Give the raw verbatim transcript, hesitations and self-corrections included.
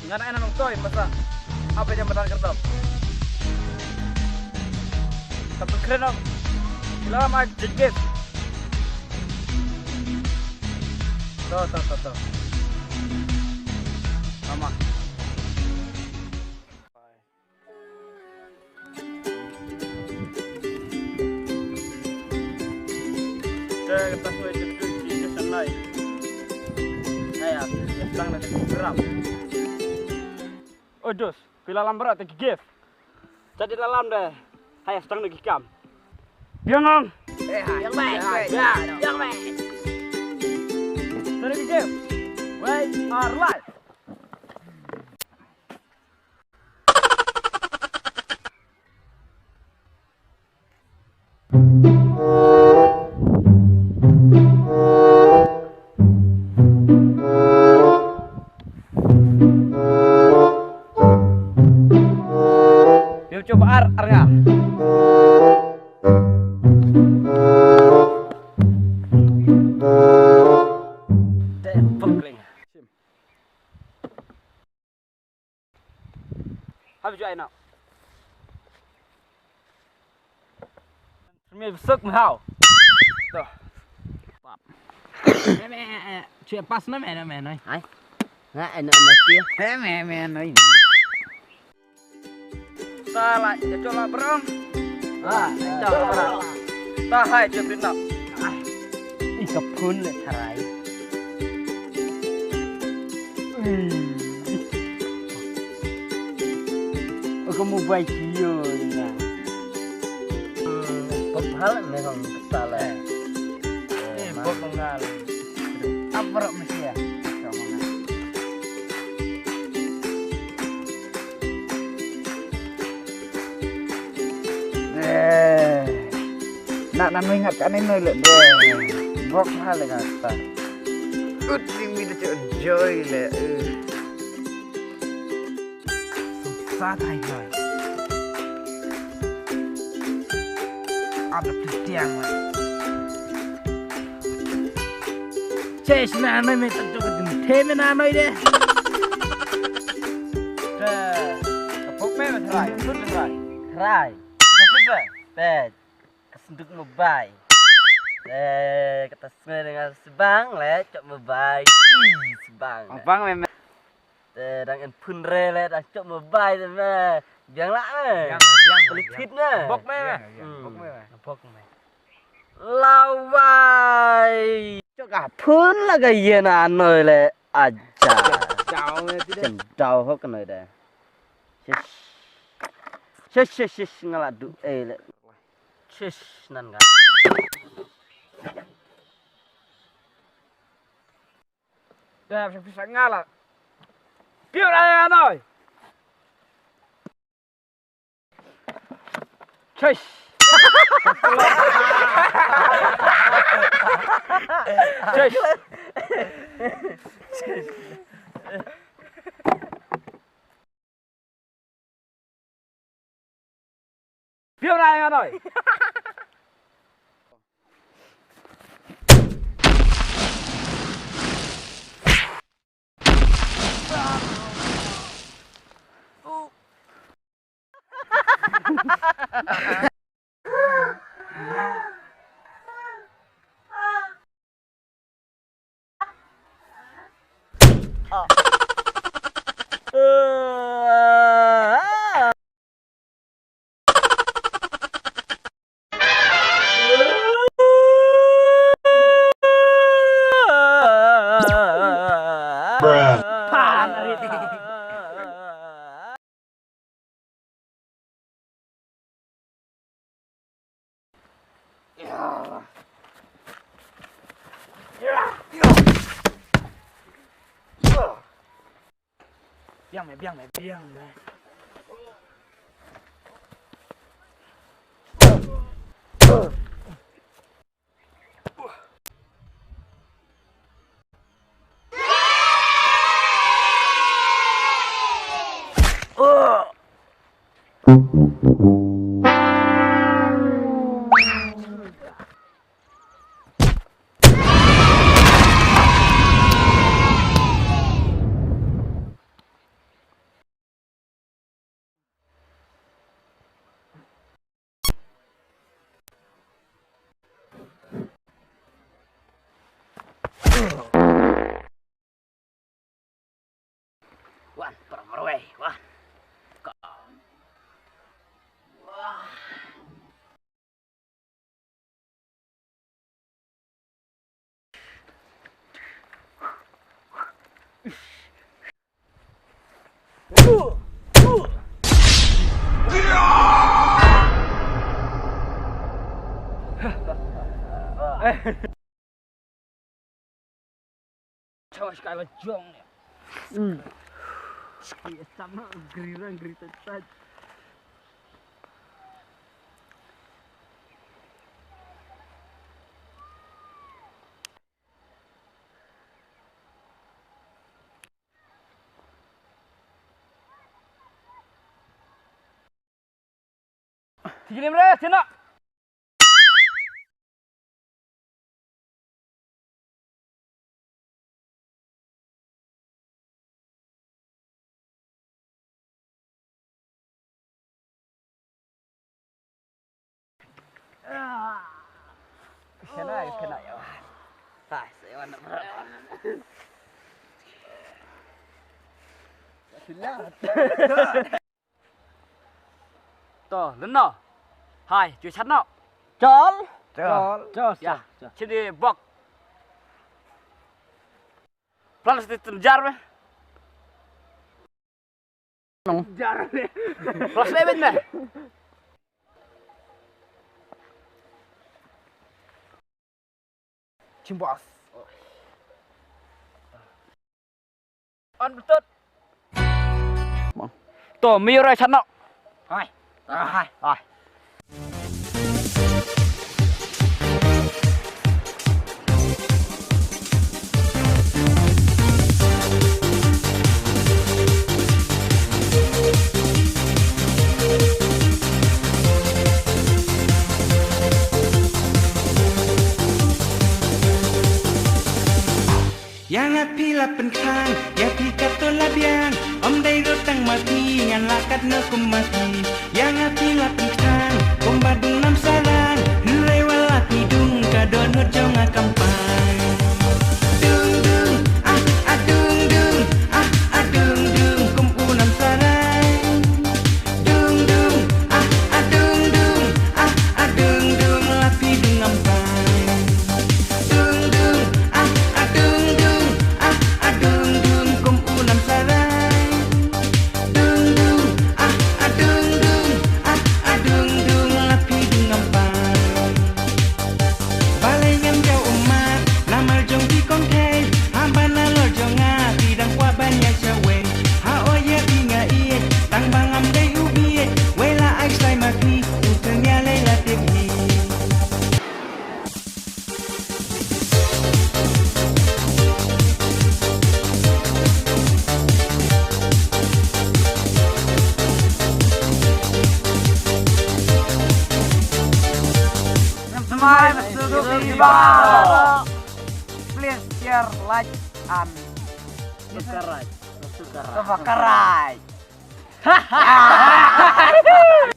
Nga na ina nong toi masa. Apa jam madan kerdap. Tapi keren om. Sila ma jegit. To to to to. Mama. Oi dos, phi la lam bra te ki gift. Jadi la lam de. Hai, stang de ki kam. Biang ong. Biang mai, biang mai. Tadi ki gift. Wei, ar lai. Phi cuba ar, ar nga. Te pengkring. Hap ju ai na. Sumi besuk mehau. Tuh. Pap. Me me, eh, cuy pas na me na me noi. Hai. Nga eno na sia. He me me noi. Ta la, ya cok la berong. Ah, ya cok la berong. Ta hai cok pin na. Ah. Ih, ka phun le tharai. Ui. Ka mobile jio ina. Bok hal me hong kesal eh. Eh, bok ngal. Apa rak mesti ya? Eh. Nak nanu ingat ka nenu le de. Bok hal le kata. Ut ring mi de enjoy le. Eh. Sa thai noi. Ada pitiang le. Chesh na noi me tak tuk tu. Te me na noi de. Te. Kapok me me try. Try. Try. Te. Ka senduk mobile. Eh, kata sngewbha dengan sebang le, cok mobile. Ih, sebang. Abang memang. Eh, dang en phun re le, dang cok mobile me. Biang lah me. Biang, biang, biang. Pelit hit me. Bok me, me. Biang, biang. Hmm. Bok me, me. Bok me. Lawai. Cok ka phun la ka yen anoi le aja. Jao me ti de. Chen dau ho ka noi de. Shish. Shish, shish, shish, nga la du eh le. Shish, nan nga. Dah, bisa, bisa nga la. Piu dah ya noi. Shish. Shish. Shish. Piu rai nga noi. Biang me, biang me, biang me. Wan, para marwei, wan. Ka. Wah. Chawa shkai la jong ne. Hmm. Shkai sama gri rang gri tat tat. Tigilim re, sino. Kena, kena ya. Hai, saya warna merah. Silat. To, lynno. Hai, ju chat no. Chol. Chol. Chol. Chol. Ya. Chol. Chini bok. Plan siti tynjar me. Nong. Jar me. Plan siti me. Chimbas. On betul. To, miura chano. Hai. Hai. Hai. Ïa nga phi la pynkhrang, ïa phi katto la biang. Ym dei ruh tang ma phi, ngan lah katno kum ma phi. Ïa nga phi la pynkhrang, kumba dung nam sarang. Hynrei wat la phi dung, ka dohnud jong nga kam pang. Dung dung, ah, ah, dung dung, ah, ah, dung dung, kum u nam sarang. Dung dung, ah, ah, dung dung, ah, ah, dung dung, la phi dung ngam pang. Dung dung, ah, ah, dung dung, ah, ah, dung dung, kum u nam sarai. Dung dung, ah, ah, dung dung, ah, ah, dung dung, la phi dung ngam pang. Balei ngam jaw ummat, namar jong phi kong thei. Haba nalor jong nga, phi dang kwah ban ïaid shawei. Ha o ïa phi nga ïeit, tang ba ngam dei u bieit. Wei la ai slai ma phi, u teng ïa lei la tip hi. Ngam smai, betul tu, viva! Please share, like and subscribe. Subscribe. Subscribe.